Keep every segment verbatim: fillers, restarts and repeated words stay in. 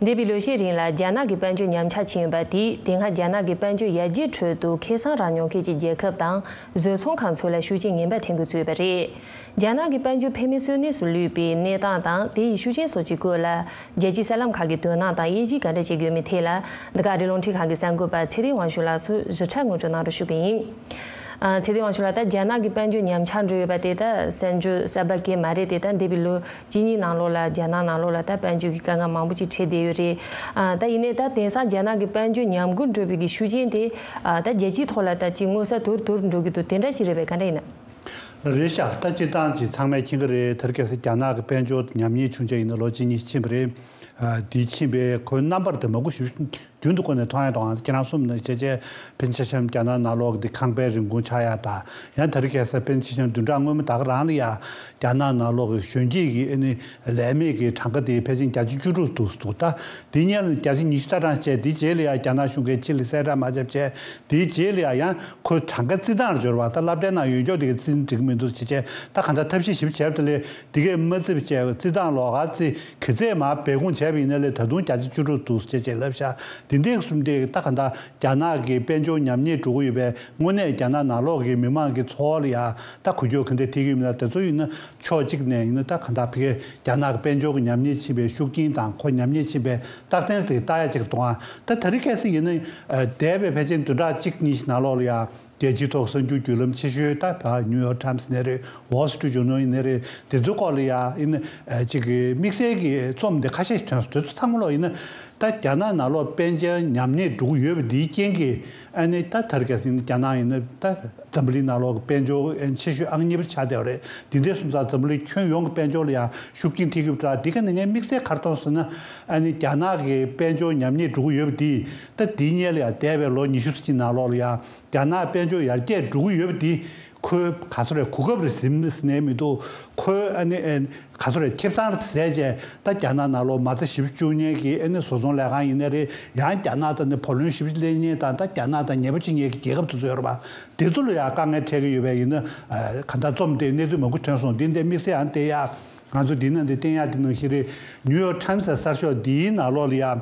འདས་པའི་ལོ་ཤས་རིང་ལ་རྒྱ་ནག་གི་དཔལ་འབྱོར་ཉམས་ཆག་ཕྱིན་ཡོད་པ་དེས་དེ་སྔ་རྒྱ་ནག་གི་དཔལ་འབྱོར་ཡར་རྒྱས་ཁྲོད་དུ་ཁེ་བཟང་རག་མྱོང་མཁན་གྱི་རྒྱལ་ཁབ་དང་བཟོ་ཚོང་ཁང་ཚོ་ལ་ཤུགས་རྐྱེན་ངན་པ་ཐེབས་འགོ་ཚུགས་ཡོད་པ་རེད། རྒྱ་ནག་གི་དཔལ་འབྱོར་ཕན་མེད་གསོད་ནས་སུ་ལུས་པའི་གནས་སྟངས་དང་དེ་ཡི་ཤུགས་རྐྱེན་སོགས་ཀྱི་སྐོར་ལ་རྒྱལ་སྤྱིའི་གསར་ལམ་ཁག་གི་དོན་སྣང་དང་དབྱེ་ཞིབ་ག་འདྲ་བྱེད་དགོས་མིན་ཐད་ལ་འདི་ག་ཨ་རིའི་རླུང་འཕྲིན་ཁང་གི་གསར་འགོད་པ་ཚེ་རིང་དབང་ཕྱུག་ལགས་སུ་ཞིབ་ཕྲ་ངོ་སྤྲོད་གནང་རོགས་ཞུ་གི་ཡིན། ཨ། ཚེ་བརྟན་དབང་ཕྱུག་ལགས། ད་རྒྱ་ནག་གི་དཔལ་འབྱོར་ཉམས་ཆག་འགྲོ་ཡོད་པ་དེ་ད་གསར་འགྱུར་གསར་པ་གང་ཡང་མ་རེད་དེ། ད་འདས་པའི་ལོ་གཅིག་གཉིས་ནང་ལོགས་ལ་རྒྱ་ནག་ནང་ལོགས་ལ་ད་དཔལ་འབྱོར་གྱི་དཀའ་ངལ་མང་པོ་ཅིག་འཕྲད་བསྡད་ཡོད་རེད། ཨ། ད་ཡིན་ནའི་ད་དེང་སང་རྒྱ་ནག་གི་དཔལ་འབྱོར་ཉམས་རྒུད་འགྲོ་བའི་གི་ཤུགས་རྐྱེན་དེ། ཨ། ད་རྒྱལ་སྤྱིའི་ཐོག་ལ་ད་ཅིག་མངོན་གསལ་དོད་དུ་འགྲོ་གི་འདུག་དེ་འདྲ་ཅིག་རེད་པས། ག་འདྲ་ཡིན་ན། རེད་ཤག་ད་སྤྱིར་བཏང་ཅིག་ཚང་མས་མཁྱེན་གྱི་རེད། དེ་རིང་ཁ་སང་རྒྱ་ནག་གི་དཔལ་འབྱོར་ཉམས་ཉེས་བྱུང་བྱས་ཡིན་ན་ལོ་གཅིག་གཉིས་ཕྱིན་པ་རེད། ཨ། དེ་ཕྱིན་པའི་ཁོའི་རྣམ་པར་དེ་མང་པོ་ཞིག་རྒྱུན་དུ་བཀོད་ནས་མཐོང་ཡ་དང་། ཁྱེད་རང་གསུངས་ནང་བཞིན་བྱས་བྱས་ཕལ་ཆེ་ཤོས་རྒྱ་ནག་ནང་ལོགས་ཀྱི་ཁང་པའི་རིན་གོང་ཆག་ཡ་དང་། ཡང་དེ་རིང་ཁ་སང་ཕལ་ཆེ་ཤོས་བདུན་ཕྲག་སྔོན་མ་ད་ག་རང་ལ་ཡ་རྒྱ་ནག་ནང་ལོགས་ཀྱི་གཞོན་སྐྱེས་ཀྱི་ཨ་ནི་ལས་མེད་ཀྱི་གྲངས་ཀ་དེ་ཕལ་ཆེར་བརྒྱ་ཆ་བཅུ་དྲུག་འདུག་འདུག་ད་དེ་སྔོན་ལ་བརྒྱ་ཆ་ཉི་ཤུ་རྩ་གྲངས་བྱས། དེ་རྗེས་ལ་ཡ་རྒྱ་ནག་གཞུང་གིས་ཕྱི་ལ་གསལ་བསྒྲགས་མ་བྱས་བྱས། དེའི་རྗེས་ལ་ཡ་ཡང་ཁོའི་གྲངས་ཀ་རྩི་སྟངས་ལ་འབྱོར་བ། ད་སློབ་གྲྭའི་ནང་ཡོད་མཁན་དེ་ག་རྩིས་འགྲིག་གི་མི་འདུག་བྱས་བྱས། ད་གང་ལྟར་ཐབས་ཤེས་ཞིབ་བྱས་པ་དེ་ལས་དེ་གས་མ་རྩིས་བྱས། རྩི་སྟངས་ལོགས་ཀ་རྩི། ག་ཚད་མར་སྦས་སྐུང་བྱས་པ་ཡིན་ན་ལས་ད་དུང་བརྒྱ་ཆ་བཅུ་དྲུག་འདུག་ཅེས་བྱས་ལབ་ཤག་དེ་འདྲའི་གསུམ་དེ་ད་ག་འདྲ་རྒྱ་ནག་གི་དཔལ་འབྱོར་ཉམས་ཉེས་འགྲོ་གི་ཡོད་པས། དངོས་གནས་རྒྱ་ནག་ནང་ལོགས་ཀྱི་མི་མང་གི་འཚོ་བ་ལ་ཡ་ད་འགུལ་སྐྱོད་ག་འདྲ་ཐེབས་ཀྱི་ཡོད་མེད་ལ། དེ་ཚོ་ཡིན་ན་ཕྱོགས་གཅིག་ནས་ཡིན་ན་ད་ག་འདྲ་ཕ་གིའི་རྒྱ་ནག་གི་དཔལ་འབྱོར་གྱི་ཉམས་ཉེས་ཕྱིན་པའི་ཤུགས་རྐྱེན་དང་། ཁོ་ཉམས་ཉེས་ཕྱིན་པའི་རྟགས་མཚན་དེ་ལྟ་ཡ་གཅིག་གཏོང་བ། ད་དེ་རིང་ཁ་སང་ཡིན་ན་འདས་པའི་ཕལ་ཆེར་བདུན་ཕྲག་གཅིག་གཉིས་ཤིག་ནང་ལོགས་ལ་ཡ། རྒྱལ་སྤྱིའི་ཐོག་གསར་འགྱུར་བརྒྱུད་ལམ་ཆེ་ཤོས་ད་ཕར་ནིའུ་ཡོག་ཊའིམ་སི་ཡིན་ནའི་རེད། ཝོལ་སི་ཊི་རིཊ་ཇར་ནལ་ཡིན་ནའི་རེད། དེ་ཚོའི་སྐོར་ལ་ཡ་ཡིན་ན་ཅིག་གི་དམིགས་བསལ་གྱི་རྩོམ་དེ་ཁ་ཤས་ཐོན་སོང་། དེ་ཚོ་ཚང་མ་ལོག་ཡིན་ན་ད་རྒྱ་ནག་ནང་ལོགས་དཔལ་འབྱོར་ཉམས་ཉེས་འགྲོ་གི་ཡོད་པ་འདིའི་རྐྱེན་གྱིས་ཨ་ནི་ད་དེ་རིང་ཁ་སང་ཡིན་ན་རྒྱ་ནག་ཡིན་ན་ད་འཛམ་བུ་གླིང་ནང་ལོགས་ཀྱི་དཔལ་འབྱོར་ཆེ་ཤོས་ཨང་གཉིས་པ་ཆགས་བསྡད་པ་རེད། དེ་འདྲ་སོང་ཙང་འཛམ་བུ་གླིང་ཁྱོན་ཡོངས་ཀྱི་དཔལ་འབྱོར་ལ་ཡ་ཤུགས་རྐྱེན་ཐེབས་ཀྱི་ཡོད་པ་འདྲ། དེ་ག་ནས་ངས་དམིགས་བསལ་ག་རེ་མཐོང་སོང་ན། ཨ་ནི་རྒྱ་ནག་གི་དཔལ་འབྱོར་ཉམས་ཉེས་འགྲོ་གི་ཡོད་པ་འདི་ད་འདི་སྔོན་ལ་ཡ་འདས་པའི་ལོ་ཉི་ཤུ་ཙམ་ཅིག་ནང་ལོགས་ལ་ཡ། རྒྱ་ནག་དཔལ་འབྱོར་ཡར་རྒྱས་འགྲོ་གི་ཡོད་པ་འདི་ཁོའི་ག་ཚོད་རེད། གོ་སྐབས་རེད་ཟེར་ནའི་མི་འདུག་ཁོའི་ཨ་ནི་ཨེ་ག་ཚོད་རེད། ཁེ་བཟང་རེད་ཟེར་བྱས། ད་རྒྱ་ནག་ནང་ལོགས་མ་རྩ་ཞེ་པོ་བཅུག་མཁན་གྱི་ཨ་ནི་བཟོ་ཚོང་ལས་ཁང་ཡིན་ནའི་རེད། ཡང་རྒྱ་ནག་དང་ནི་བུ་ལོན་ཞེ་པོ་ཅིག་ལེན་མཁན་དང་། ད་རྒྱ་ནག་དང་ཉེ་པོ་བྱེད་མཁན་གྱི་རྒྱལ་ཁབ་དེ་ཚོ་ཡོད་རེད་པ། དེ་ཚོ་ལ་ཡང་དཀའ་ངལ་འཕྲད་ཀྱི་ཡོད་པ་ཡིན་ན། ཨ་ག་འདྲ་རྩོམ་དེ་གནས་ཚུལ་མང་པོ་ཐོན་སོང་། འདི་འདྲའི་དམིགས་བསལ་ཡང་བལྟས་ཡ། ང་ཚོ་འདི་ན་འདི་བསྟན་ཡ་འདི་ནང་བཞིན་རེད། ནིའུ་ཡོག་ཊའིམ་སི་གསར་ཤོག་འདིའི་ནང་ལོགས་ལ་ཡ།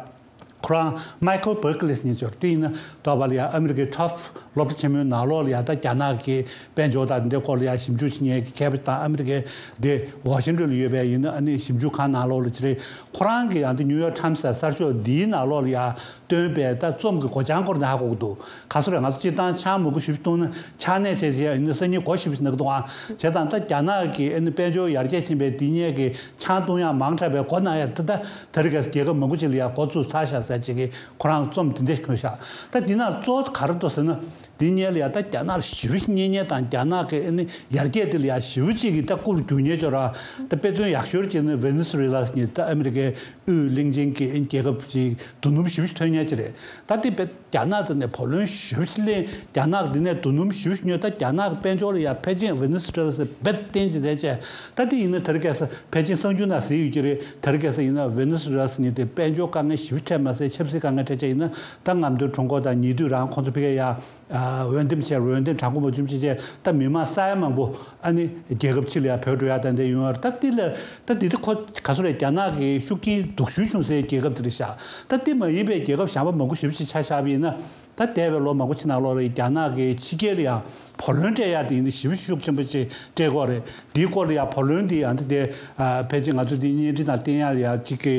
ཁོ་རང་མའི་ཁལ་བར་ཀི་ལི་ཟེར་མཁན་ཅིག་ཡོད་རེད། དེ་ཡིན་ན་ཏོག་པ་ལ་ཡ་ཨ་མི་རི་ཀའི་ཊོབ་སློབ་གྲྭ་ཆེན་མོའི་ནང་ལོགས་ལ་ཡ་ད་རྒྱ་ནག་གི་དཔལ་འབྱོར་དང་འདི་འདྲའི་སྐོར་ལ་ཡ་ཞིབ་འཇུག་བྱེད་མཁན་གྱི་མཁས་པ་དང་། ཨ་མི་རི་ཀའི་འདི་ཝ་ཤིང་ཊོན་ལ་ཡོད་པའི་ཡིན་ན་ཨ་ནི་ཞིབ་འཇུག་ཁང་ནང་ལོགས་ལ་ཅིག་རེད། ཁོ་རང་གི་ཡང་འདི་ནིའུ་ཡོག་ཊའིམ་སི་གསར་ཤོག་འདིའི་ནང་ལོགས་ལ་ཡ་བཏོན་པའི་ད་རྩོམ་གྱི་མགོ་བྱང་སྐོར་ནས་ཧ་གོ་གི་འདུག་ག་ཚོད་རེད། ང་ཚོ་སྤྱིར་བཏང་ཆང་མང་པོ་ཞེ་པོ་བཏུང་ན་ཆང་ནད་ཅེས་བྱས་ཡིན་ན་སང་ཉིན་མགོ་ཞེ་པོ་ཅིག་ན་གི་འདུག་ཨང་། བྱས་ཙང་ད་རྒྱ་ནག་གི་ཨ་ནི་དཔལ་འབྱོར་ཡར་རྒྱས་ཕྱིན་པའི་དེ་སྔོན་གྱི་ཆང་བཏུང་ཡག་མང་དྲགས་པའི་མགོ་ན་ཡ། ད་ད་དེ་རིང་ཁ་སང་རྒྱལ་ཁབ་མང་པོ་ཅིག་ལ་ཡ་འགོ་བཙུགས་ཚར་ཤག་ཟེར་ཅིག་གི་ཁོ་རང་རྩོམ་དེ་འདྲ་ཞིག་བཀོད་ཤག་ད་འདི་ནང་གཙོ་བོ་ག་རེ་འདུག་ཟེར་ན། དེ་སྔོན་ལ་ཡ་ད་རྒྱ་ནག་ལ་ཞེ་པོ་ཅིག་གཉེན་ཉེ་དང་། རྒྱ་ནག་གི་ཨ་ནི་ཡར་རྒྱས་དེ་ལ་ཡ་ཞེ་པོ་ཅིག་གི་ད་རྐུབ་རྒྱུག་མཁན་ཅིག་ཡོད་རེད་པ། ད་དཔེ་མཚོན་ཡག་ཤོས་ཅིག་ནི་ཝེ་ནེ་སུ་ཝེ་ལ་ཟེར་མཁན་ད་ཨ་མི་རི་ཀའི་དབུས་གླིང་ཆེན་གྱི་རྒྱལ་ཁབ་ཅིག་རྡོ་སྣུམ་ཞེ་པོ་ཅིག་ཐོན་མཁན་ཅིག་རེད། ད་དེ་བས་རྒྱ་ནག་དང་ནས་བུ་ལོན་ཞེ་པོ་ཅིག་ལེན། རྒྱ་ནག་གི་འདི་ནས་རྡོ་སྣུམ་ཞེ་པོ་ཅིག་ཉོས། ད་རྒྱ་ནག་གི་དཔལ་འབྱོར་ལ་ཡ་ཕལ་ཆེར་ཝེ་ནེ་སུ་ཝེ་ལ་ཟེར་རྦད་བརྟེན་བྱས་བསྡད་བྱས། ད་དེ་ཡིན་ན་དེ་རིང་ཁ་སང་ཕལ་ཆེར་གསར་འགྱུར་ནང་གཟིགས་ཡོད་ཀྱི་རེད། དེ་རིང་ཁ་སང་ཡིན་ན་ཝེ་ནེ་སུ་ཝེ་ལ་ཟེར་མཁན་དེ་དཔལ་འབྱོར་དཀའ་ངལ་ཞེ་པོ་འཕྲད་མ་ཟད་ཆབ་སྲིད་དཀའ་ངལ་འཕྲད་བྱས། ཡིན་ན་ད་རྔམ་སྟོན་ཁྲོམ་སྐོར་དང་ཉེ་དུས་རང་ཁོང་ཚོ་ཕ་གིར་ཡ། ཨ། འོས་འདེམས་བྱས། འོས་འདེམས་དྲག་པོ་མ་བྱུང་བྱས་བྱས། ད་མི་མང་ས་ཡ་མང་པོ་ཨ་ནི་རྒྱལ་ཁབ་ཕྱི་ལ་ཡ་བྲོས་འགྲོ་ཡ་དང་འདྲ་ཡོང་ཡ་རེད། ད་དེ་ལ་ད་དེ་དེ་ཁོ་ག་ཚོད་རེད། རྒྱ་ནག་གི་ཤུགས་རྐྱེན་སྡུག་ཤོས་བྱུང་སའི་རྒྱལ་ཁབ་དེ་རེད་ཤག་ད་དེ་མ་ཡིན་པའི་རྒྱལ་ཁབ་གཞན་པ་མང་པོ་ཞེ་པོ་ཅིག་ཆ་བཞག་པ་ཡིན་ན། ད་འདས་པའི་ལོ་མང་པོ་ཅིག་ནང་ལོགས་ལ་རྒྱ་ནག་གི་ཕྱི་རྒྱལ་ལ་ཡ་བུ་ལོན་སྤྲད་ཡ་དེ་ཡིན་ན་ཞེ་པོ་ཤུགས་ཆེན་པོ་ཅིག་སྤྲད་ཀྱི་ཡོད་རེད། དེའི་སྐོར་ལ་ཡ་བུ་ལོན་དེ་ཡང་དེ་དེ་ཨ་ཕལ་ཆེར་ང་ཚོ་དེ་བརྙན་འཕྲིན་དང་བསྟན་ཡ་ལ་ཡ་གཅིག་གི་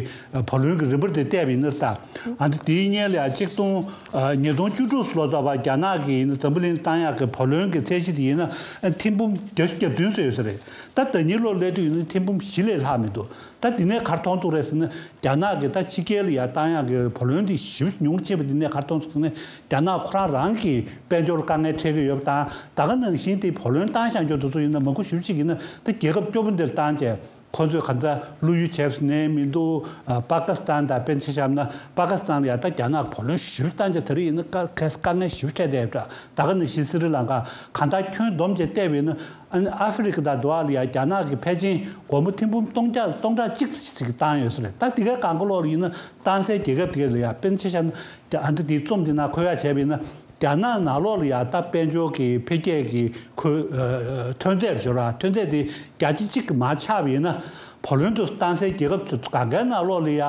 བུ་ལོན་གྱི་རིན་པ་དེ་བལྟས་པ་ཡིན་ན། ད་ཨ་ནི་དེའི་སྔོན་ལ་ཡ་གཅིག་སྟོང་ཨ་ཉིས་སྟོང་བཅུ་དྲུག་ལོ་ཙམ་པ་རྒྱ་ནག་གིས་ཡིན་ན་འཛམ་བུ་གླིང་བཏང་ཡག་གི་བུ་ལོན་གྱི་ཚད་གཞི་དེ་ཡིན་ན་ཨ་ཐེར་འབུམ་བརྒྱད་ཅུ་གྱ་བདུན་ཙམ་ཡོད་ས་རེད། ད་ཟླ་ཉིན་ལོ་སླེབས་དུས་ཡིན་ན་ཐེར་འབུམ་བཞི་ལས་ལྷག་མི་འདུག་ད་འདི་ནས་ག་རེ་མཐོང་ཐུབ་རེད་ཟེར་ན། རྒྱ་ནག་གིས་ད་ཕྱི་རྒྱལ་ལ་ཡ་བཏང་ཡག་གི་བུ་ལོན་དེ་ཞེ་པོ་ཉུང་ཆེ་བ་འདི་ནས་ག་རེ་མཐོང་ཐུབ་ཟེར་ན། རྒྱ་ནག་ཁོ་རང་རང་གི་དཔལ་འབྱོར་ལ་དཀའ་ངལ་འཕྲད་ཀྱི་ཡོད་པ་དང་། ད་ག་ནང་བཞིན་དེ་བུ་ལོན་བཏང་བཞག་རྒྱུ་དེ་ཚོ་ཡིན་ན་མང་པོ་ཞེ་པོ་ཅིག་ཡིན་ན་ད་རྒྱལ་ཁབ་སྐྱོ་པོ་འདིར་བཏང་བྱས། ཁོ་ཚོས་ག་ཚོད་བློ་ཡུལ་བྱས་ཟེར་ནའི་མི་འདུག་ཨ། པ་ཀི་སི་ཐན་དང་དཔེར་ན་ཆ་བཞག་ན། པ་ཀི་སི་ཐན་ལ་ཡ་ད་རྒྱ་ནག་གིས་བུ་ལོན་ཞེ་པོ་བཏང་བྱས། དེ་རིང་ཡིན་ན་དཀའ་དཀའ་ངལ་ཞེ་པོ་འཕྲད་བསྡད་ཡོད་པ་འདྲ། ད་ག་ནང་བཞིན་སི་རི་ལང་ཀ། གང་ལྟར་ཁྱོན་བསྡོམས་བྱས་བལྟས་པ་ཡིན་ན། ཨ་ནི་ཨ་ཧྥེ་རི་ཁ་དང་དེ་བ་ལ་ཡ་རྒྱ་ནག་གིས་ཕལ་ཆེར་སྒོར་མོ་ཐེར་འབུམ་སྟོང་བརྒྱ་སྟོང་ཕྲག་གཅིག་ཙམ་ཞིག་བཏང་ཡོད་ས་རེད། ད་དེ་གའི་གང་ག་ལོག་ལ་ཡིན་ན་བཏང་སའི་རྒྱལ་ཁབ་དེ་ག་ལ་ཡ། དཔེར་ན་ཆ་བཞག་ན་ཨ་འདི་དེའི་རྩོམ་དེ་ནང་འཁོད་ཡག་བྱས་པ་ཡིན་ན། རྒྱ་ནག་ནང་ལོགས་ལ་ཡ་ད་དཔལ་འབྱོར་གྱི་འཕེལ་རྒྱས་ཀྱི་ཁོའི་ཨ་ཐོན་རྫས་ལ་སྦྱོར་བ། ཐོན་རྫས་དེ་བརྒྱ་ཆ་གཅིག་གིས་མར་ཆག་པ་ཡིན་ན། བུ་ལོན་དུ་བཏང་སའི་རྒྱལ་ཁབ་ཚོ་གང་གའི་ནང་ལོགས་ལ་ཡ་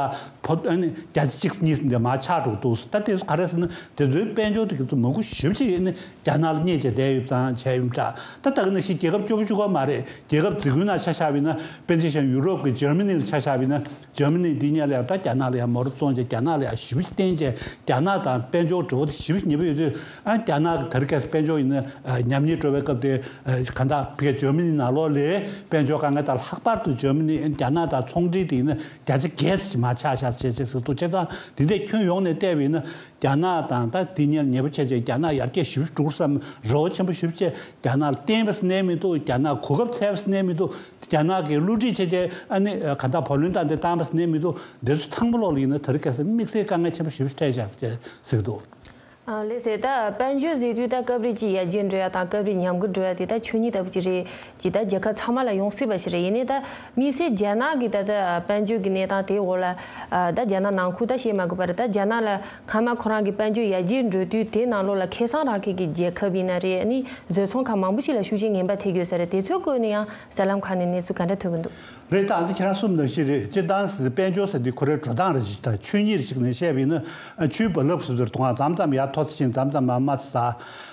བོ་ཨ་ནི་བརྒྱ་ཆ་གཅིག་གཉིས་འདི་མར་ཆག་འགྲོ་འདུག་ད་དེ་ཚོ་ག་རེ་ཟེར་ན་དེ་ཚོའི་དཔལ་འབྱོར་དེ་གི་ཚོ་མང་པོ་ཞེ་པོ་ཅིག་ཨ་ནི་རྒྱ་ནག་ལ་བསྙེས་བྱས་བསྡད་ཡོད་ཙང་བྱས་ཡོད་འདྲ། ད་ད་གི་ནང་བཞིན་རྒྱལ་ཁབ་བཅུ་པོ་བཅུ་པོ་མ་རེད། རྒྱལ་ཁབ་འཛིན་སྐྱོང་ནང་ཆ་བཞག་པ་ཡིན་ན་དཔེར་ན་ཆ་བཞག་ཡུ་རོབ་ཀྱི་འཇར་མ་ནི་ལ་ཆ་བཞག་པ་ཡིན་ན། འཇར་མ་ནི་འདི་གཉིས་ལ་ཡང་ད་རྒྱ་ནག་ལ་ཡང་མོ་ར་བཙོང་བྱས་རྒྱ་ནག་ལ་ཡང་ཞེ་པོ་ཅིག་བརྟེན་བྱས་རྒྱ་ནག་དང་དཔལ་འབྱོར་འབྲེལ་བ་དེ་ཞེ་པོ་ཉེ་པོ་ཡོད་དུས། ཨ་རྒྱ་ནག་གི་དེ་རིང་ཁ་སང་དཔལ་འབྱོར་ཡིན་ན་ཉམས་ཉེས་འགྲོ་བའི་སྐབས་དེ་གང་ལྟར་ཕ་གིའི་འཇར་མ་ནི་ནང་ལོགས་ལ་དཔལ་འབྱོར་དཀའ་ངལ་དང་ལྷག་པར་དུ་འཇར་མ་ནི་རྒྱ་ནག་དང་ཚོང་འབྲེལ་དེ་ཡིན་ན་བརྒྱ་ཆ་བརྒྱད་ཙམ་མར་ཆག་བཞག་བྱས་བྱས་ཟེར་འདུག་བྱས་ཙང་དེ་འདྲའི་ཁྱོན་ཡོངས་ནས་བལྟས་པ་ཡིན་ན་རྒྱ་ནག་དང་ད་དེ་གཉིས་ཉེ་པོ་བྱས་བྱས་རྒྱ་ནག་ཡར་རྒྱས་ཞེ་པོ་འགྲོ་བསམ་རེ་བ་ཆེན་པོ་ཞེ་པོ་བྱས་རྒྱ་ནག་ལ་བརྟེན་པ་ཟེར་ནའི་མི་འདུག་རྒྱ་ནག་གོ་སྐབས་འཚོལ་བ་ཟེར་ནའི་མི་འདུག་རྒྱ་ནག་གི་བསླུ་བྲིད་བྱས་བྱས་ཨ་ནི་ག་ད་བུ་ལོན་བཏང་སྟེ་བཏང་བ་ཟེར་ནའི་མི་འདུག་འདི་ཚོ་ཚང་མ་ལོག་ལ་ཡིན་ན་དེ་རིང་ཁ་སང་དམིགས་བསལ་དཀའ་ངལ་ཆེན་པོ་ཞེ་པོ་ཅིག་འཕྲད་བཞག་ཟེར་གྱི་འདུག་ཨ་ལགས་སོ། ད་དཔལ་འབྱོར་ཟེར་དུས་ད་སྐབས་རེ་ཅིག་ཡར་རྒྱས་འགྲོ་ཡ་དང་སྐབས་རེ་ཉམས་རྒུད་འགྲོ་ཡ་དེ་ད་ཆོས་ཉིད་ལྟ་བུ་ཅིག་རེད། ཅིག་ད་རྒྱལ་ཁབ་ཚང་མ་ལ་ཡོང་སྲིད་པ་ཞིག་རེད། ཡིན་ནའི་ད་དམིགས་བསལ་རྒྱ་ནག་གི་ད་ད་དཔལ་འབྱོར་གྱི་གནས་སྟངས་དེའི་འོག་ལ་ཨ་ད་རྒྱ་ནག་ནང་ཁུལ་ད་བཤད་མ་དགོས་པ་རེད། ད་རྒྱ་ནག་ལ་སྔ་མ་ཁོ་རང་གི་དཔལ་འབྱོར་ཡར་རྒྱས་འགྲོ་དུས་དེའི་ནང་ལོགས་ལ་ཁ་སང་རང་ཁུལ་གྱི་རྒྱལ་ཁབ་ཡིན་ན་རེད། ཨ་ནི་བཟོ་ཚོང་ཁང་མང་པོ་ཞིག་ལ་ཤུགས་རྐྱེན་ངན་པ་ཐེབས་ཡོད་ས་རེད། དེ་ཚོའི་སྐོར་ནས་ཡང་གསར་ལམ་ཁག་ནས་གནས་ཚུལ་ག་འདྲ་ཐོན་གྱི་འདུག་རེད། ད་འདི་ཁྱེད་རང་གསུངས་ནང་བཞིན་རེད། སྤྱིར་བཏང་དཔལ་འབྱོར་ཟེར་དུས་ཁོ་རའི་འགྲོ་སྟངས་རེ་ཅིག་དང་ཆོས་ཉིད་རེ་ཅིག་ནས་བཤད་པ་ཡིན་ན་ཆུའི་རྦ་རླབས་སུ་ཚུར་གཏོང་བ། མཚམས་མཚམས་ཡར་མཐོ་ས་ཕྱིན། མཚམས་མཚམས་མར་དམའ་ས།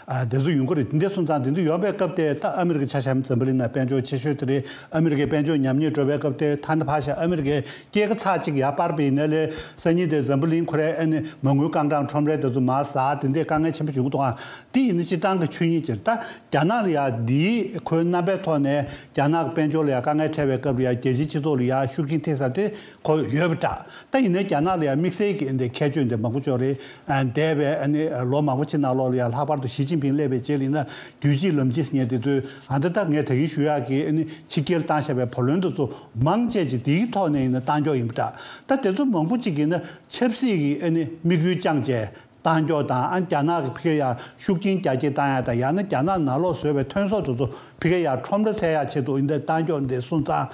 ཨ་དེ་ཚོ་ཡོང་གི་རེད། དེ་འདྲ་སོང་ཙང་དེ་འདྲ་ཡོང་བའི་སྐབས་དེ་ད་ཨ་མི་རི་ཀ་ཆ་བཞག་ན་འཛམ་བུ་གླིང་ནང་དཔལ་འབྱོར་ཆེ་ཤོས་དེ་རེད། ཨ་མི་རི་ཀའི་དཔལ་འབྱོར་ཉམས་ཉེས་འགྲོ་བའི་སྐབས་དེ་ད་ནི་ཕར་བཞག་ཨ་མི་རི་ཀའི་སྐྱེད་ཀ་ཚར་གཅིག་ཡར་སྤར་བ་ཡིན་ན་ལས་སང་ཉིན་དེ་འཛམ་བུ་གླིང་ཁོ་རའི་ཨ་ནི་མ་དངུལ་རྐང་གྲངས་ཁྲོམ་རའི་དེ་ཚོ་མར་ཟག་དེ་འདྲའི་དཀའ་ངལ་ཆེན་པོ་བྱུང་གི་འདུག་ཨ་དེ་ཡིན་ན་སྤྱིར་བཏང་གི་ཆོས་ཉིད་ཅིག་རེད། ད་རྒྱ་ནག་ལ་ཡ་འདིའི་ཁོའི་རྣམ་པའི་ཐོག་ནས་རྒྱ་ནག་གི་དཔལ་འབྱོར་ལ་ཡ་དཀའ་ངལ་འཕྲད་པའི་སྐབས་ལ་ཡ་རྒྱལ་སྤྱིའི་སྤྱི་ཚོགས་ལ་ཡ་ཤུགས་རྐྱེན་ཐེབས་ས་དེ་ཁོ་ཡོད་པ་འདྲ། ད་ཡིན་ནའི་རྒྱ་ནག་ལ་ཡ་དམིགས་བསལ་གྱི་འདི་ཁྱད་ཆོས་འདི་མང་པོ་ཅིག་ཡོད་རེད། ཨ་འདས་པའི་ཨ་ནི་ལོ་མང་པོ་ཅིག་ནང་ལོགས་ལ་ཡ་ལྷག་པར་དུ་ཞི་ཅིན་ཕིང་སླེབས་པའི་རྗེས་ལ་ཡིན་ན་རྒྱུད་གཅིག་ལམ་གཅིག་ཟེར་མཁན་དེ་ཚོས་ཨ་འདི་ད་ངས་ད་གིན་ཞུ་ཡག་གི་ཨ་ནི་ཕྱི་རྒྱལ་བཏང་བཞག་པའི་བུ་ལོན་དེ་ཚོ་མང་ཆེ་ཅིག་དེའི་ཐོག་ནས་ཡིན་ན་གཏང་འཇོག་ཡིན་པ་འདྲ། ད་དེ་ཚོ་མང་པོ་ཅིག་ཡིན་ན་ཆབ་སྲིད་ཀྱི་ཨ་ནི་དམིགས་ཡུལ་བཅངས་བྱས། གཏང་འཇོག་དང་ཨ་རྒྱ་ནག་གི་ཕ་གི་ཡ་ཤུགས་རྐྱེན་རྒྱ་སྐྱེད་བཏང་ཡ་དང་ཡང་ན་རྒྱ་ནག་ནང་ལོགས་བཟོས་པའི་ཐོན་ཟོག་དེ་ཚོ་ཕ་གི་ཡ་ཁྲོམ་ར་འཚོལ་ཡ་ཆེད་དུ་ཨིན་དེ་གཏང་འཇོག་འདི་སོང་ཙང་།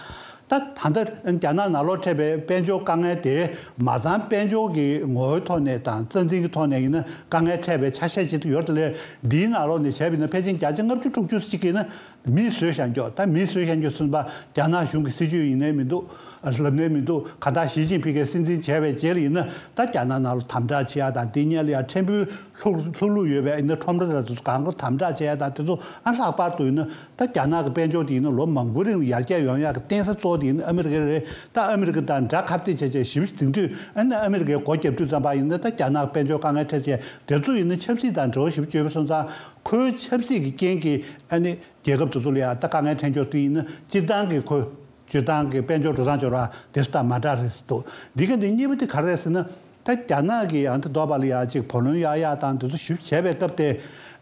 ད་ད་ལྟ་རྒྱ་ནག་ནང་ལོགས་འཕྲད་པའི་དཔལ་འབྱོར་དཀའ་ངལ་དེ་མ་ཚང་དཔལ་འབྱོར་གྱི་ངོ་བོའི་ཐོག་ནས་དང་རྩ་འཛིན་གྱི་ཐོག་ནས་ཡིན་ན་དཀའ་ངལ་འཕྲད་པའི་ཆ་ཤས་ཅིག་ཏུ་ཡོད་དེ་ལས་འདིའི་ནང་ལོགས་ནས་བྱས་པ་ཡིན་ན་ཕལ་ཆེར་བརྒྱ་ཆ་ལྔ་བཅུ་དྲུག་ཅུ་ཅིག་གིས་ན། མིས་བཟོས་བཞག་འཇོག་ད་མིས་བཟོས་བཞག་འཇོག་ཚུན་པ་རྒྱ་ནག་གཞུང་གི་སྲིད་ཇུས་ཡིན་ནའི་མི་འདུག་ལབ་ནའི་མི་འདུག་གང་ལྟར་ཞི་ཅིན་ཕིང་གིས་སྲིད་འཛིན་བྱས་པའི་རྗེས་ལ་ཡིན་ན་ད་རྒྱ་ནག་ནང་ལ་དམ་དྲག་བྱེད་ཡ་དང་དེ་སྔོན་ལ་ཡ་ཕྲན་བུ་ལྷུག་ལྷུག་ལྷུག་ཡོད་པའི་ཡིན་ན་ཁྲོམ་ར་དེ་ཚོ་གང་ག་དམ་དྲག་བྱེད་ཡ་དང་དེ་ཚོ་ཨ་ལྷག་པར་དུ་ཡིན་ན་ད་རྒྱ་ནག་གི་དཔལ་འབྱོར་དེ་ཡིན་ན་ལོ་མང་པོའི་རིང་ལ་ཡར་རྒྱས་ཡོང་ཡ་གི་རྟེན་ས་གཙོ་བོ་དེ་ཡིན་ན་ཨ་མི་རི་ཀ་རེད། ད་ཨ་མི་རི་ཀ་དང་དགྲ་ཁ་གཏད་བྱས་བྱས་ཞིབ་འཇུག་དུས་ཨ་ནི་ཨ་མི་རི་ཀའི་སྒོ་རྒྱབ་དུས་ཙམ་པ་ཡིན་ན་ད་རྒྱ་ནག་དཔལ་འབྱོར་དཀའ་ངལ་འཕྲད་བྱས་དེ་ཚོ་ཡིན་ན་ཆབ་སྲིད་དང་འབྲེལ་བ་ཞིབ་བརྗོད་པ་སོང་ཙང་ཁོའི་ཆབ་སྲིད་ཀྱི་རྐྱེན་གྱིས་ཨ་ནི། རྒྱལ་ཁབ་དེ་ཚོ་ལ་ཡང་ད་དཀའ་ངལ་འཕྲད་འཇོག་དེ་ཡིན་ན་སྤྱིར་བཏང་གི་ཁོ་སྤྱིར་བཏང་གི་དཔལ་འབྱོར་འགྲོ་སྟངས་འབྱོར་བ་དེ་ཚོ་དང་མ་འདྲ་རེད་ཟེར་འདུག་འདི་ག་འདི་གཉིས་པ་དེ་ག་རེ་རེད་ཟེར་ན་ད་རྒྱ་ནག་གི་ཡང་དེ་འདོགས་པ་ལ་ཡང་ཅིག་བུ་ལོན་གཡར་ཡག་དང་དེ་ཚོ་ཞིབ་བྱས་པའི་སྐབས་དེ་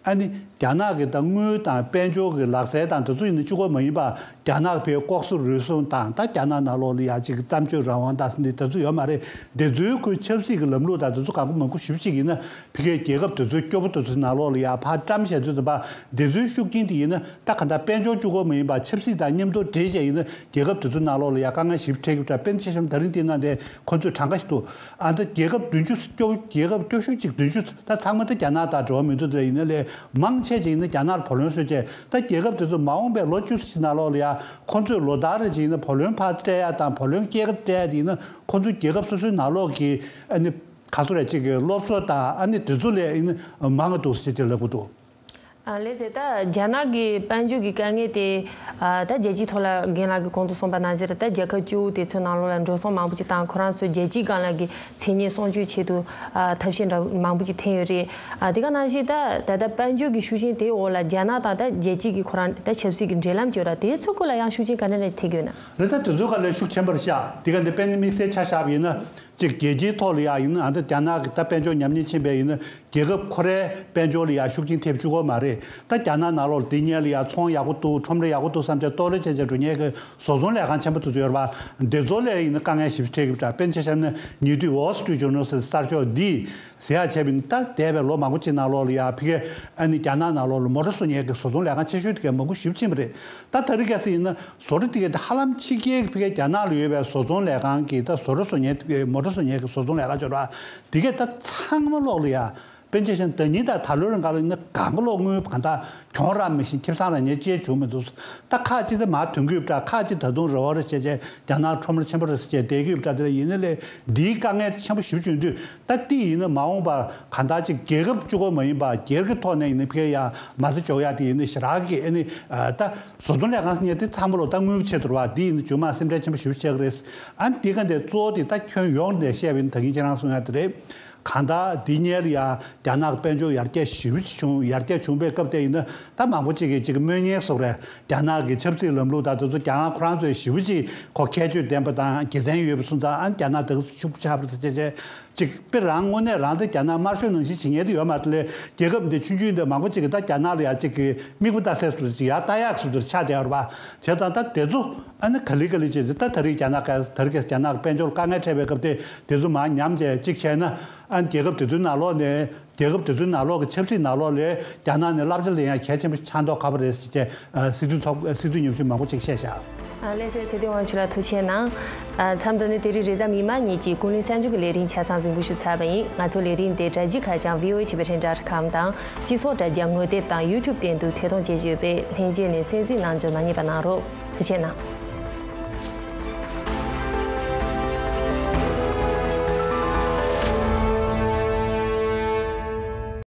ཨ་ནི་རྒྱ་ནག་གི་ད་དངུལ་དང་དཔལ་འབྱོར་གྱི་ལག་རྩལ་དང་དེ་ཚོ་ཡིན་ན་གཅིག་པོ་མ་ཡིན་པ་རྒྱ་ནག་པའི་ལྐོག་ཟ་རུལ་སུངས་དང་ད་རྒྱ་ནག་ནང་ལོགས་ལ་ཡང་ཅིག་གཏམ་བརྗོད་རང་དབང་དང་ཟེར་འདི་དེ་ཚོ་ཡོད་མ་རེད། དེ་ཚོའི་ཁོའི་ཆབ་སྲིད་ཀྱི་ལམ་ལུགས་དང་དེ་ཚོ་གང་པོ་མང་པོ་ཞིབ་ཅིག་ཡིན་ན་ཕ་གིའི་རྒྱལ་ཁབ་དེ་ཚོའི་སྐྱོ་པོ་དེ་ཚོའི་ནང་ལོགས་ལ་ཡང་ཕར་བཀྲམ་བཞག་ཚུལ་དང་པ་དེ་ཚོའི་ཤུགས་རྐྱེན་དེ་ཡིན་ན། ད་ག་འདྲ་དཔལ་འབྱོར་གཅིག་པོ་མ་ཡིན་པར་ཆབ་སྲིད་དང་མཉམ་དུ་འདྲེས་བྱས་ཡིན་ན་རྒྱལ་ཁབ་དེ་ཚོའི་ནང་ལོགས་ལ་ཡང་དཀའ་ངལ་ཞིབ་འཕྲད་ཀྱི་འདྲ། དཔེར་ན་ཆ་བཞག་ན་ད་རིང་འདི་ནང་དེ་ཁོ་ཚོས་གྲངས་ཀ་ཞིག་འདུག་ཨ་ད་རྒྱལ་ཁབ་བདུན་ཅུ་སྐྱོ་རྒྱལ་ཁབ་སྐྱོ་ཤོས་གཅིག་བདུན་ཅུ་ད་ཚང་མ་ད་རྒྱ་ནག་དང་འབྲེལ་བ་མི་འདུག་དེ་ཡིན་ན་ལས་མང་ཆེ་ཅིག་ཡིན་ན་རྒྱ་ནག་ལ་བུ་ལོན་གསོལ་བྱས་ད་རྒྱལ་ཁབ་དེ་ཚོ་མ་འོངས་པའི་ལོ་བཅུ་ཙམ་ནང་ལོགས་ལ་ཡང་ཁོ་ཚོས་ལོ་ལྟར་རེ་ཅིག་ཡིན་ན་བུ་ལོན་ཕར་སྤྲད་ཡ་དང་བུ་ལོན་སྐྱེད་ཀ་སྤྲད་ཡ་དེ་ཡིན་ན་ཁོ་ཚོའི་རྒྱལ་ཁབ་སོ་སོའི་ནང་ལོགས་ཀྱི་ཨ་ནི་ག་ཚོད་རེ་ཅིག་གི་སློབ་གསོ་དང་ཨ་ནི་དེ་ཚོ་ལས་ཡིན་ན་མང་གི་འདུག་ཟེར་ཅིག་ལབ་གི་འདུག་ཨ་ལགས་སེ། ད་རྒྱ་ནག་གི་དཔལ་འབྱོར་གྱི་དཀའ་ངལ་དེ་ཨ་ད་རྒྱལ་སྤྱིའི་ཐོག་ལ་རྒན་ལགས་ཀྱིས་གོང་དུ་གསུངས་པ་ནང་བཞིན་རེད། ད་རྒྱལ་ཁབ་བཅུ་དེ་ཚོའི་ནང་ལོགས་ལ་འགྲོ་སོང་མང་པོ་ཅིག་བཏང་། ཁོ་རང་ཚོའི་རྒྱལ་སྤྱིའི་སྒང་ལ་གི་མཚན་སྙན་སྲུང་སྐྱོབ་ཆེད་དུ་ཨ་ཐབས་ཤེས་འདྲ་མང་པོ་ཅིག་འཐེན་ཡོད་རེད། ཨ་དེ་ག་ནང་བཞིན་ད་ད་ལྟ་དཔལ་འབྱོར་གྱི་ཤུགས་རྐྱེན་དེའི་འོག་ལ་རྒྱ་ནག་དང་ད་རྒྱལ་སྤྱི་གི་ཁོ་རང་ད་ཆབ་སྲིད་ཀྱི་འབྲེལ་ལམ་བརྗོད་ར་དེ་ཚོའི་སྐོར་ལ་ཡང་ཤུགས་རྐྱེན་ག་འདྲ་འདྲ་ཐེབས་ཀྱི་ཡོད་ན། རེད། ད་དེ་ཚོའི་སྒང་ལ་ཤུགས་ཆེན་པོ་རེད་ཤག་དེ་ག་འདི་དཔེར་ན་དམིགས་བསལ་ཆ་བཞག་པ་ཡིན་ན། གཅིག་རྒྱལ་སྤྱིའི་ཐོག་ལ་ཡང་ཡིན་ན་ཨ་ད་རྒྱ་ནག་གི་ད་དཔལ་འབྱོར་ཉམས་ཉེས་ཕྱིན་པ་ཡིན་ན་རྒྱལ་ཁབ་ཁོ་རའི་དཔལ་འབྱོར་ལ་ཡང་ཤུགས་རྐྱེན་ཐེབས་བཅུག་གི་མ་རེད། ད་རྒྱ་ནག་ནང་ལོགས་འདི་སྔོན་ལ་ཡང་ཚོང་ཡག་པོ་འདུག་ཁྲོམ་ར་ཡག་པོ་འདུག་བསམ་བྱས་གཏོར་རེས་བྱས་བྱས་འགྲོ་མཁན་གྱི་བཟོ་ཚོང་ལས་ཁང་ཆེན་པོ་དེ་ཚོ་ཡོད་རེད་པ། འདི་ཚོ་ལ་ཡིན་ན་དཀའ་ངལ་ཞེ་པོ་འཕྲད་ཀྱི་རེད། དཔེར་ན་ཆ་བཞག་ན་ཉེ་དུས་Wall Street Journal་ཟེར་གསར་ཤོག་འདིས་ཟེར་ཡག་བྱས་པ་ཡིན་ན། ད་འདས་པའི་ལོ་མང་པོ་ཅིག་ནང་ལོགས་ལ་ཡང་ཕ་གིའི་ཨ་ནི་རྒྱ་ནག་ནང་ལོགས་ལ་མོ་ཊ་བཟོ་མཁན་གྱི་བཟོ་ཚོང་ལས་ཁང་ཆེ་ཤོས་དེ་གའི་མང་པོ་ཞེ་པོ་ཕྱིན་པ་རེད། ད་ད་རེས་གལ་སྲིད་ཡིན་ན་བཟོ་གྲྭ་དེ་གའི་ད་ཧ་ལམ་ཕྱི་རྒྱལ་གྱི་ཕ་གིའི་རྒྱ་ནག་ལ་ཡོད་པའི་བཟོ་ཚོང་ལས་ཁང་གི་ད་བཟོ་གྲྭ་བཟོ་མཁན་དེ་གའི་མོ་ཊ་བཟོ་མཁན་གྱི་བཟོ་ཚོང་ལས་ཁང་ཅིག་ཡོད་རེད་པ། དེ་གའི་ད་ཚང་མ་ལོག་ལ་ཡ་ དཔེ་འཇོག་བྱས་ན་ཟླ་ཉིན་དང་ད་ལོའི་རིང་ག་ལ་ཡིན་ན་གང་ག་ལོག་དངུལ་གང་ལྟར་གྱོང་རག་མི་ཤེས། ཁེ་བཟང་རག་མཁན་ཅིག་བྱུང་མི་འདུག། ད་ཁག་ཅིག་དེ་མར་ཐོན་གྱི་ཡོད་པ་འདྲ། ཁག་ཅིག་ད་དུང་རེ་བ་རེ་བྱས་བྱས་རྒྱ་ནག་ཁྲོམ་ར་ཆེན་པོ་རེད་ཟེར་བྱས་བསྡད་ཀྱི་ཡོད་པ་འདྲ། དེ་ལ་ཡིན་ན་ལས་འདིའི་དཀའ་ངལ་དེ་ཆེན་པོ་ཞེ་པོ་བྱུང་དུས། ད་འདི་ཡིན་ན་མ་འོངས་པར་གང་ལྟར་ཅིག་རྒྱལ་ཁབ་གཅིག་པོ་མ་ཡིན་པར་སྒེར་གྱི་ཐོག་ནས་ཡིན་ན་ཕ་གི་ཡ་མ་རྩ་འཇོག་ཡ་དེ་ཡིན་ན་ཞེ་དྲག་གི་ཨ་ནི་ད་བཟོ་ཚོང་ལས་ཁང་ཟེར་མཁན་དེ་ཚང་མ་ལོ་ད་དངུལ་གྱི་ཆེད་དུ་རེད་པ། འདི་ཡིན་ན་རྗེས་མ་སེམས་ཁྲལ་ཆེན་པོ་ཞེ་པོ་བྱེད་ཀྱི་རེད། ཨ་ནི་འདི་ག་འདི་གཙོ་བོ་དེ་ད་ཁྱོན་ཡོངས་ནས་བཤད་པ་ཡིན་ན་ད་གིན་ཁྱེད་རང་གསུང་ཡ་དེ་རེད། གང་ལྟར་འདི་སྔོན་ལ་ཡ་རྒྱ་ནག་གི་དཔལ་འབྱོར་ཡར་རྒྱས་ཞེ་པོ་ཅིག་བྱུང་། ཡར་རྒྱས་བྱུང་པའི་སྐབས་དེ་ཡིན་ན་ད་མང་པོ་ཅིག་གིས་ཅིག་དམོད་ངན་བཟོ་རེད། རྒྱ་ནག་གི་ཆབ་སྲིད་ལམ་ལུགས་དང་དེ་ཚོ་རྒྱ་ནག་ཁོ་རང་ཚོས་ཞེ་པོ་ཅིག་ཁོ་ཁྱད་ཆོས་ལྡན་པ་དང་དགེ་མཚན་ཡོད་པ་སོང་ཙང་། ཨ་རྒྱ་ནག་དེ་ག་ཤུགས་ཆག་པ་རེད་ཟེར་བྱས་བྱས་ཅིག་དཔེ་རང་དངོས་གནས་རང་དེ་རྒྱ་ནག་དམར་ཤོག་ནང་བཞིན་བྱེད་མཁན་དེ་ཡོད་མ་རེད་དེ། རྒྱལ་ཁབ་འདི་ཆུང་ཆུང་འདི་མང་པོ་ཅིག་གིས་ད་རྒྱ་ནག་ལ་ཡ་ཅིག་གི་མིག་དཔེ་ལྟ་ས་བཟོ་ཅིག་ཡར་ལྟ་ཡག་བཟོ་འདྲ་ཆགས་བསྡད་ཡོད་རེད་པ། བྱས་ཙང་ད་དེ་ཚོ་ཨ་ནི་ག་ལེ་ག་ལེ་བྱས་ཏེ། ད་ད་རེས་རྒྱ་ནག་ག་ད་རེས་རྒྱ་ནག་གི་དཔལ་འབྱོར་དཀའ་ངལ་འཕྲད་པའི་སྐབས་དེ་དེ་ཚོ་མར་ཉམས་བྱས་ཅིག་བྱས་ན། ཨ་ནི་རྒྱལ་ཁབ་དེ་ཚོའི་ནང་ལོགས་ནས་རྒྱལ་ཁབ་དེ་ཚོའི་ནང་ལོགས་ཀྱི་ཆབ་སྲིད་ནང་ལོགས་ལས་རྒྱ་ནག་ནས་བསླབ་བྱ་ལེན་ཡ་གལ་ཆེན་པོ་ཆགས་མདོག་ཁ་པོ་རེད་ཟེར་བྱས། ཨ་སྲིད་དོན་ཚོགས་སྲིད་དོན་ཉམས་ཞིབ་མང་པོ་ཅིག་བཤད་བཞག། ཨ་ལགས་སོ། ཚེ་བརྟན་དབང་ཕྱུག་ལགས་ཐུགས་རྗེ་གནང་། ཨ་མཚམས་འདི་ནས་དེ་རིང་རེས་གཟའ་མིག་དམར་ཉིན་གྱི་ཀུན་གླེང་གསར་འགྱུར་གྱི་ལས་རིམ་ཆ་ཚང་གཟིགས་འབུལ་ཞུས་ཚར་བ་ཡིན། ང་ཚོའི་ལས་རིམ་དེ་དྲ་རྒྱའི་ཁ་བྱང་བྷི་ཨོ་ཨེ་ཆེད་ཕེ་ཊི་ཌོཊ་ཀོམ་དང་། སྤྱི་ཚོགས་དྲ་རྒྱ་ངོ་དེབ་དང་ཡུ་ཊུབ་སྟེང་དུ་ཐད་གཏོང་བྱེད་ཀྱི་ཡོད་པས། ལྷན་རྒྱས་ནས་གསན་གཟིགས་གནང་རྒྱུ་མ་བསྙེལ་བ་གནང་རོགས། ཐུགས་རྗེ་གནང་།